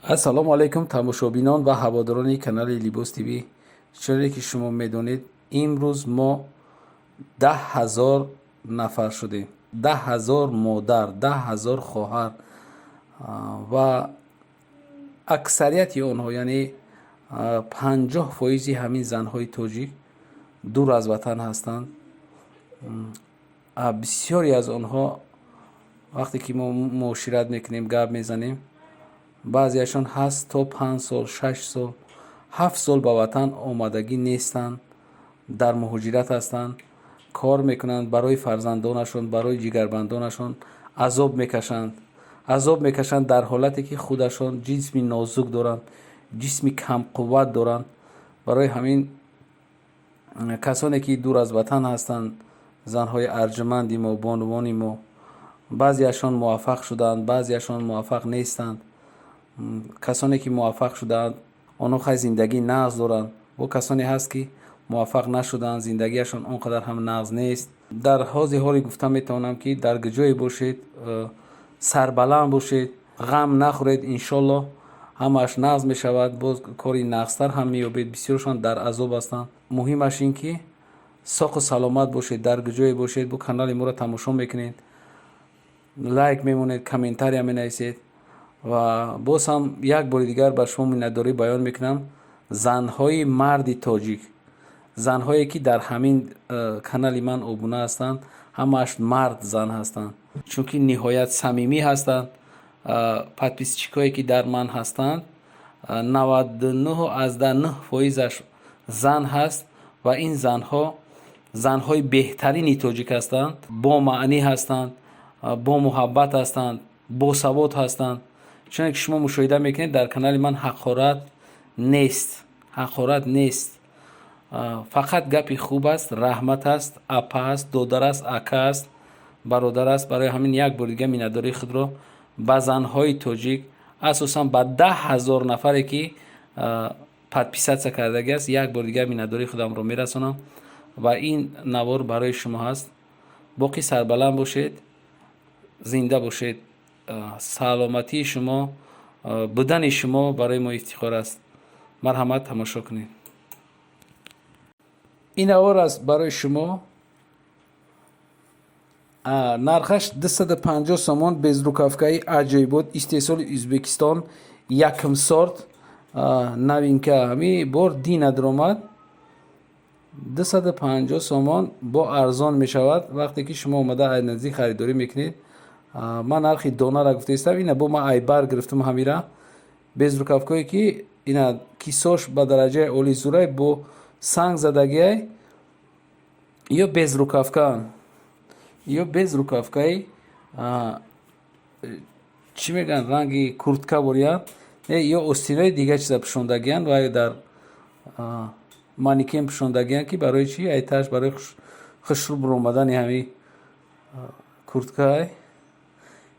Ассалому алайкум, тамошобинон ва ҳаводорони канали Либос ТВ. Чуноне ки шумо медонед, имрӯз мо 10 000 нафар шудем. 10 000 модар, 10 000 хоҳар ва аксарияти онҳо, яъне 50 фоизи ҳамин занҳои тоҷик дур аз ватан ҳастанд. Бисёре аз онҳо, вақте ки мо муошират мекунем, гап мезанем, баъзеашон ҳаст то 5 сол, 6 сол, 7 сол ба ватан омадагӣ нестанд, дар муҳоҷират ҳастанд, кор мекунанд, барои фарзандонашон, барои ҷигарбандонашон азоб мекашанд. Азоб мекашанд дар ҳолате ки худашон ҷисми нозук доранд, ҷисми камқувват доранд. Барои ҳамин касоне ки дур аз ватан ҳастанд, занҳои арҷманди мо, бонувони мо, баъзеашон муваффақ шудаанд, баъзеашон муваффақ нестанд. Касоне ки муваффақ шудаанд, онҳо хай зиндагии нағз доранд. Бо касоне ҳаст ки муваффақ нашудаанд, зиндагиашон он қадар ҳам нағз нест. Дар ҳози ҳоле гуфта метавонам, ки дар ҷое бошед, сарбаланд бошед, ғам нахӯред, иншоллоҳ ҳамааш нағз мешавад, боз кори нағзтар ҳам меёбед. Бисёршон дар азоб ҳастанд. Муҳимаш ин ки соқу саломат бошед, дар ҷое бошед, бо канали моро тамошо мекунед, лайк мемонед, комментария менависед. Ва боз ҳам як бори дигар ба шумо миннатдорӣ баён мекунам. Занҳои марди тоҷик, занҳое ки дар ҳамин канали ман обуна ҳастанд, ҳамааш мард зан ҳастанд, чунки ниҳоят самимӣ ҳастанд. Подписчикое ки дар ман ҳастанд, 99,9 фоизаш зан ҳаст ва ин занҳо занҳои беҳтарини тоҷик ҳастанд, бомаънӣ ҳастанд, бомуҳаббат ҳастанд, босавод ҳастанд. Чуноне ки шумо мушоҳида мекунед, дар канали ман ҳақорат нест, ҳақорат нест, фақат гапи хуб аст, раҳмат аст, апа аст, додар аст, ака аст, бародар аст. Барои ҳамин як бори дига миннатдории худро ба занҳои тоҷик, асосан ба 10 000 нафаре ки подписаться кардагӣ аст, як бори дигар миннатдории худамро мерасонам ва ин навор барои шумо ҳаст. Боқӣ сарбаланд бошед, зинда бошед. Саломатии шумо, будани шумо барои мо ифтихор аст. Марҳамат, тамошо кунед. Ин навор аст барои шумо. Нархаш 250 сомон, безрукавкаи аҷоибот, истеҳсоли Ӯзбекистон, якм сорт, новинка. Ҳами бор дина даромад. 250 сомон бо арзон мешавад, вақте ки шумо омада ай наздик харидорӣ мекунед. Ман нархи донара гуфтаистам, ина бо ман айбар гирифтам. Ҳамира безрукавкое ки ина кисош ба дараҷаи олӣ зурай, бо санг задагиай, ё безрукавкаанд, ё безрукавкаи, чӣ мегӯянд, ранги куртка бориянд, ё остинои дига чиза пӯшондагиянд ва дар манекен пӯшондагиянд, ки барои чи айташ барои хушрӯ буромадани ҳами курткаай.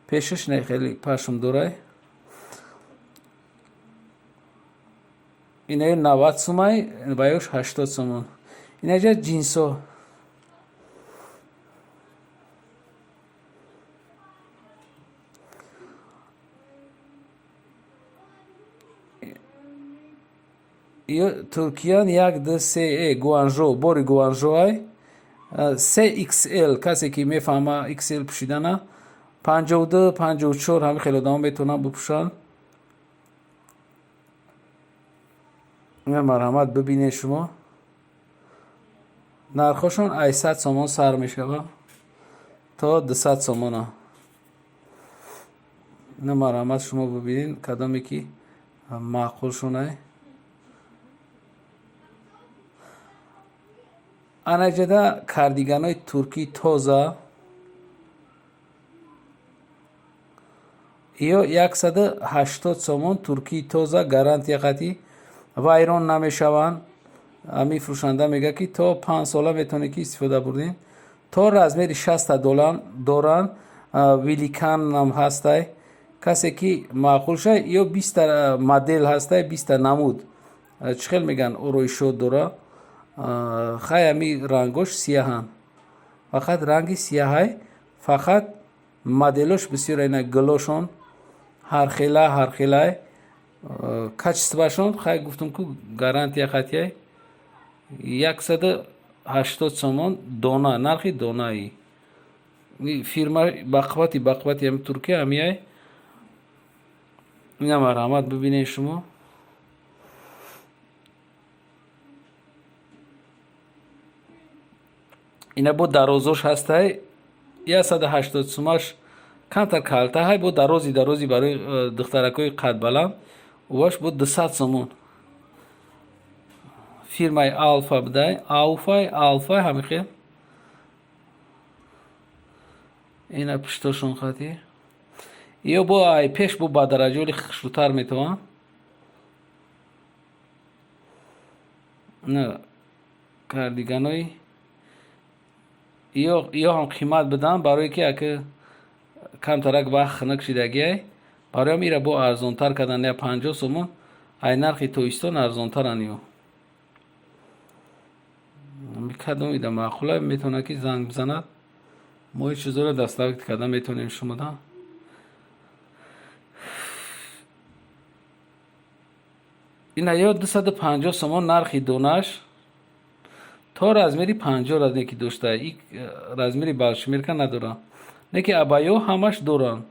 Пешаш не хеле пашм дорай. Инаё 90 сумай, баёш 80 сомон. Инаҷа ҷинсо. Ё туркиян, як, ду, се, Гуанжо, бори Гуанжоай, се XL. Касе ки мефаҳма XL пӯшидана, 52, 54, ҳамин хеле одамо метавонанд бипӯшанд. Марҳамат, бибинед шумо. Нархҳошон ай 100 сомон сар мешавад то 200 сомона. Ина марҳамат, шумо бибинед, кадоме ки маъқулшонай. Анаҷада кардиганои туркии тоза, ё 180 сомон, туркии тоза, гарантия қатӣ, вайрон намешаванд. Ҳамин фурӯшанда мегӯяд, ки то 5 сола метавонед ки истифода бурдем, то размери 60 доранд. Великанам ҳастай, касе ки маъқул шавад. Ё 20-та модел ҳастай, 20-та намуд, чӣ хел мегӯянд, ороишот дора. Хай, ҳами рангош сияҳанд, фақат ранги сияҳай, фақат моделош бисёр. Ина гулошон ҳархела ҳархелай. Качествоашон хай гуфтум ку гарантия хатияй. 180 сомон дона, нархи донаи. Фирма бақуввати ҳами Туркия ҳамияй. Ина марҳамат бибинед шумо. Ина бо дарозош ҳастай 180 сумаш камтар калта ҳай, бо дарози барои духтаракҳои қадбаланд уваш бо 200 сомон. Фирмаи Алфа будай, Ауфай, Алфа ҳамин хел. Ина пуштошон хати. Ё бо ай пеш бо ба дараҷоли хушрӯтар метавон. На кардиганои ё ҳам қимат бидан барое ки ака камтарак вақт хунук шидагиай, барои ҳам ира бо арзонтар кардан я 50 сомон ай нархи Тоҷикистон арзонтаран ё. Кадом ида маъқула метавонад ки занг бизанад. Мо ҳеҷ чизоро доставка кардан метавонем шумода. Ина ё 250 сомон нархи донаш то размери 50 раз неки дошта. И размери балшмерка надора. Неки абаё ҳамаш доранд.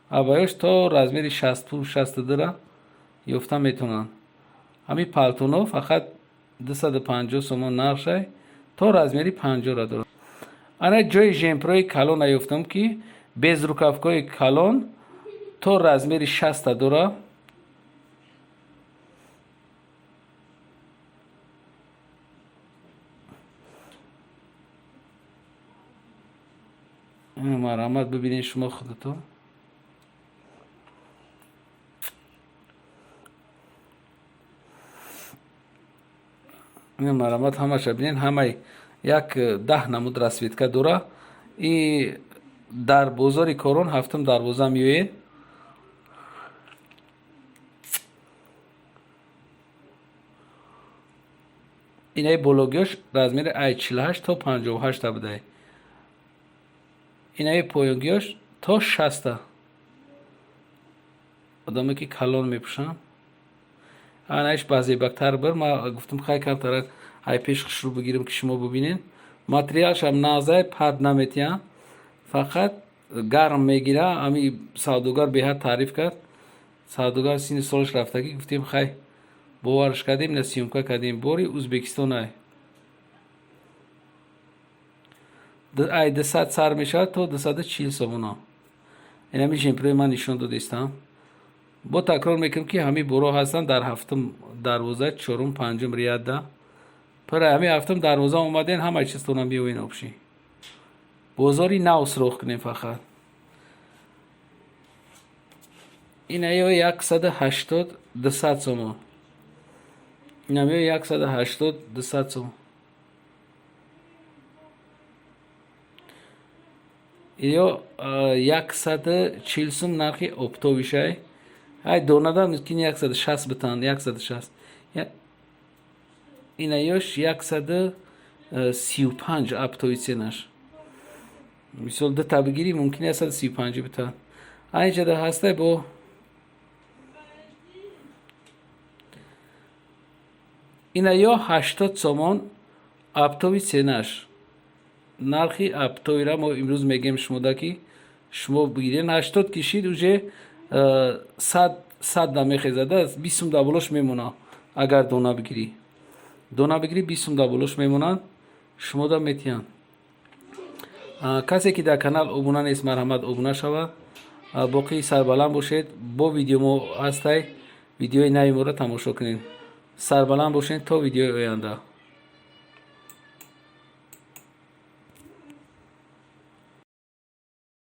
Абаёш то размери 60 62 ёфта метавонанд. Ҳамин палтуно фақат 250 сомон нархшай то размери 50 ра дорад. Ана ҷои жемпрои калон ёфтам ки без рукавкои калон то размери 60 дора. Марҳамат бибинед шумо худатон. Марҳамат ҳамаша бинед, ҳамаи як 10 намуд расцветка дора. И дар бозори Корон ҳафтум дарвоза меоед. Инаи бологиёш размери ай 48 то 58 будай. Инаи поёнгиёш то 60. Одаме ки калон мепӯшанд. Анаиш базебактар бір. Ма гуфтум хай камтарак ай пеш хушрӯ бигирем ки шумо бибинед. Материалшам нағзай, пард наметиҳанд. Фақат гарм мегира. Ами савдогар беҳад таъриф кард. Савдогар синни солаш рафтагӣ, гуфтем хай боварш кардем, ина съёмка кардем. Бори Ӯзбекистон ай. Ай 200 сар мешавад то 240 сомона. Инами жемпрои ман нишон додистам. Бо такрор мекунем ки ҳамин боро ҳастанд дар ҳафтум дарвоза, чорум, панҷум рияда. Пара ҳамин ҳафтум дарвоза омаден, ҳамаи чизтона меоен обши. Бозори нав суроғ кунем фақат. Ина ё 180 200 сомон. Ина ё 180 200 сомон. Ё 140 сум нархи оптовишай. Ай донада мумкин 160 битан, 160. Ина ёш 135 оптови ценаш. Мисол ду та бигирӣ мумкин 135 битан. Айнҷада ҳастай бо ина ё 80 сомон оптови ценаш. Нархи оптовира мо имрӯз мегем шумода ки шумо бигирен 80 кишид уже 100 намехезада, 20 сум да болош мемона. Агар дона бигирӣ. Дона бигирӣ 20 сум да болош мемонанд, шумода метиҳанд. Касе ки дар канал обуна нест, марҳамат обуна шавад. Боқӣ сарбаланд бошед. Бо видео мо ҳастай, видеои нави моро тамошо кунед. Сарбаланд бошед то видеои оянда.